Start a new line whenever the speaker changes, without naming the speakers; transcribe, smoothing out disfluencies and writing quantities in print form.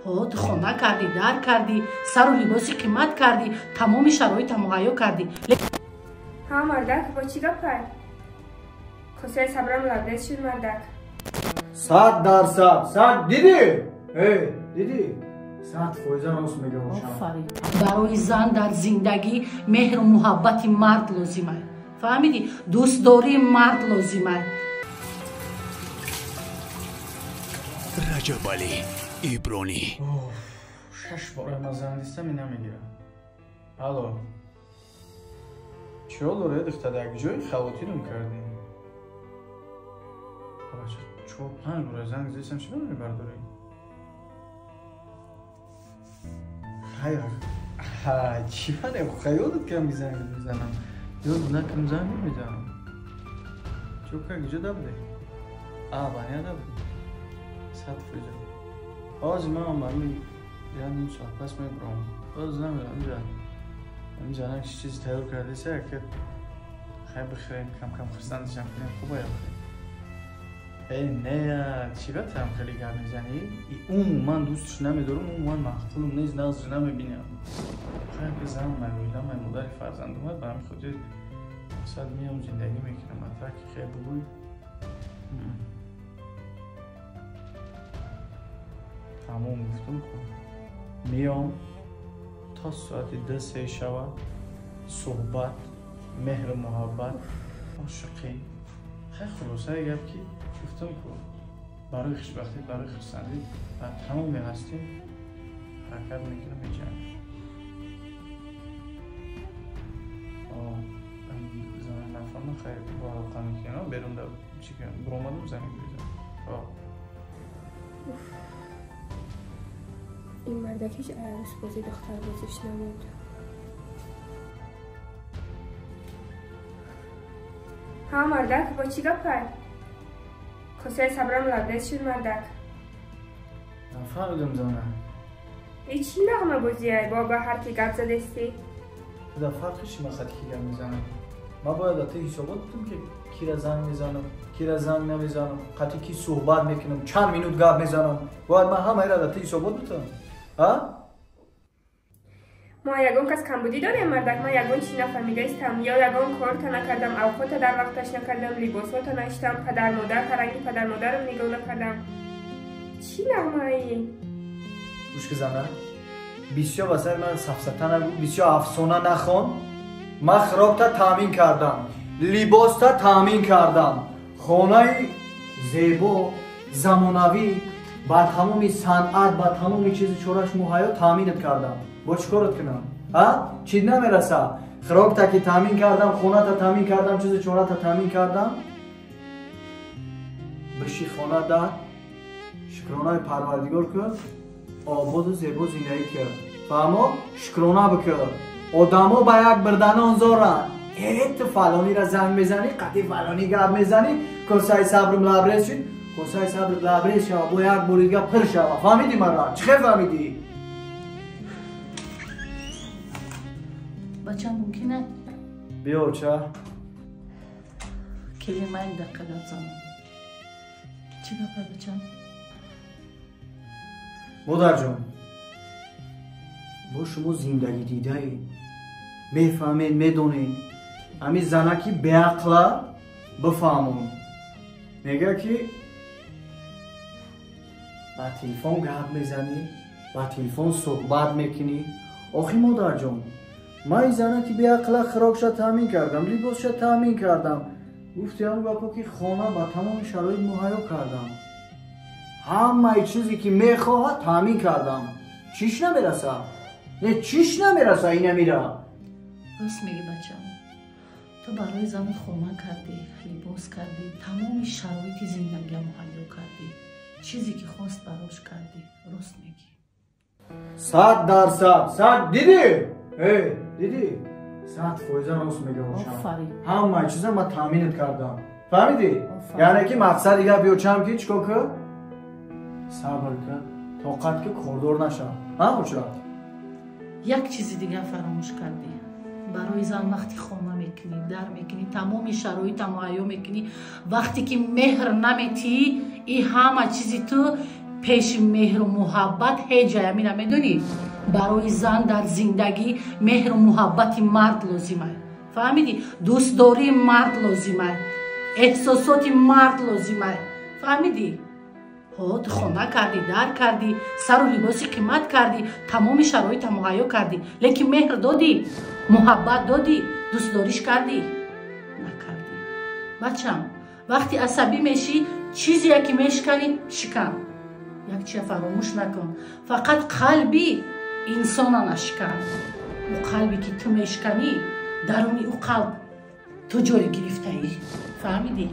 Ҳо, ту хона кардӣ, дар кардӣ, сару либоси қимат кардӣ, тамоми шароита муҳайё кардӣ.
Ҳа, мардак, бо чӣ гапай? Косаи сабрам лабрез шуд, мардак.
100%, сад дидӣ? Э, дидӣ? 100% рост мегӯям.
Офарин. Барои зан дар зиндагӣ меҳру муҳаббати мард лозим аст. Фаҳмидӣ? Дӯстдории мард лозим аст.
Раҷабалӣ Ибронӣ.
6 бора ман занг дистам, ин намегирам. Алло. Чӣ ҳол доред, духтар? Як ҷой хавотирам кардем. Бача, 4-5 бора занг задистам, чӣ мебардорӣ? Хайр. Ҳа, чӣ мане? Хаёлат кам занг мезанам. Ёд накам занг мезанам. Чӯ как ҷо дабде? А, баня дабде. 100%. Ҳозир ман ами я ним соат пас мебурам. Боз намедонам инҷа. Ами занак чӣ чизе тайёр кардеса, ки хай бихӯрем, кам-кам хурсандашам кунем, хуб ая бихӯрем. Эй, не, чӣ ба там хеле гап мезанӣ? Умуман дӯстш намедорам, умуман маъқулум нест, нағзш намебинам. Хай ки зан май, оила май, модари фарзандум аст, ба ҳамин хотир мақсад меом зиндагӣ мекунам. А так хай бугӯй. Тамом гуфтум ку. Меом то соати 2-3 шава суҳбат, меҳру муҳаббат, ошиқӣ. Хай хулосаи гап ки гуфтам ку барои хушбахтӣ, барои хурсандӣ ба тамоми ҳастем ҳаракат мекунам, меҷангам. Зана нафаҳма, хай бо алоқа мекунем, берун да чӣ кунам, буромадам занг мезанам.
Ин мардак ҳеҷ арӯсбозӣ духтарбозиш намуд. Ҳа, мардак, бо чӣ гапай? Косаи сабрам лабрез шуд, мардак.
Нафаҳмидам, зана.
И чӣ нағмабозиай, бо ба ҳар ки гап задестӣ?
Да фарқи чӣ мақсад ки гап мезанам? Ман бояд ата ҳисобот будам ки кира занг мезанам, кира занг намезанам, қатъи ки суҳбат мекунам, чанд минут гап мезанам. Бояд ман ҳамаира ата ҳисобот будам. Ҳа?
Мо ягон кас камбудӣ дорем, мардак? Ман ягон чиз нафаҳмидаистам. Ё ягон корта накардам, авқота дар вақташ накардам, либосота наштам, падармодар таранги падармодарам нигоҳ накардам. Чӣ нағмаи?
Гӯш ки зана, бисёр ба сари ман сафсата нагӯ, бисёр афсона нахон. Ман хӯрокта таъмин кардам, либоста таъмин кардам, хонаи зебо, замонавӣ, ба тамоми санъат, ба тамоми чизи чораш муҳайё таъминат кардам. Бо чӣ корот кунам? А? Чӣ намераса? Хӯрокта ки таъмин кардам, хоната таъмин кардам, чизи чората таъмин кардам. Биши хона дар, шукронаи Парвардигор кун, ободу зебо зиндагӣ кун. Фаҳмо? Шукрона бикун. Одамо ба як бирданон зоранд. Э, ту фалонира занг мезанӣ, қатъи фалонӣ гап мезанӣ, косаи сабрим лабрез шуд, косаи сабрим лабрез шава, бо як бори дига пир шава. Фаҳмидӣ мара? Чӣ хел фаҳмидӣ?
Бача, мумкин аст?
Биё, оча.
Келин, ман як дақиқа гап занам. Чӣ гапа, бачам?
Модарҷон, бо шумо зиндагӣ дидаед, мефаҳмед, медонед. Ҳамин занаки беақла бифаҳмон. Мегӯяд ки ба телефон гап мезанӣ, ба телефон суҳбат мекунӣ. Охи модарҷон, ман ин занаки беақла хӯрокша таъмин кардам, либосша таъмин кардам. Гуфти ҳамон гапо ки хона ба тамоми шароит муҳайё кардам. Ҳамаи чизе ки мехоҳад таъмин кардам. Чиш намераса? Не, чиш намераса инамира?
Рост мегӣ, бачам. Ту барои занат хона кардӣ, либос кардӣ, тамоми шароити зиндагия муҳайё кардӣ. Чизе ки хост барош кардӣ. Рост мегӣ.
100%, сад дидӣ? Э, дидӣ? 100% рост мегӯям.
Офарин.
Ҳамаи чиза ман таъминат кардам. Фаҳмидӣ? Яъне ки мақсади гап ёчам ки чӣ кор кун? Сабр кун, тоқат ки кордор нашав. Ҳа, оча?
Як чизи дигар фаромӯш кардӣ. Барои зан вақти хона мекунӣ, дар мекунӣ, тамоми шароита муҳайё мекунӣ, вақте ки меҳр наметиҳӣ, и ҳама чизи ту Пеши меҳру муҳаббат ҳеҷ ҷая медонӣ. Барои зан дар зиндагӣ меҳру муҳаббати мард лозима. Фаҳмидӣ? Дӯстдории мард лозима, эҳсосоти мард лозима. Фаҳмидӣ? Ҳо, ту хона кардӣ, дар кардӣ, сару либоси қимат кардӣ, тамоми шароита муҳайё кардӣ, лекин меҳр додӣ, муҳаббат додӣ, дӯстдориш кардӣ? Накардӣ. Бачам, вақти асабӣ мешӣ, чизе ки мешиканӣ, шикан. Як чия фаромӯш накун, фақат қалби инсона нашикан. Ӯ қалбе ки ту мешиканӣ, даруни ӯ қалб ту ҷой гирифтаӣ. Фаҳмидӣ?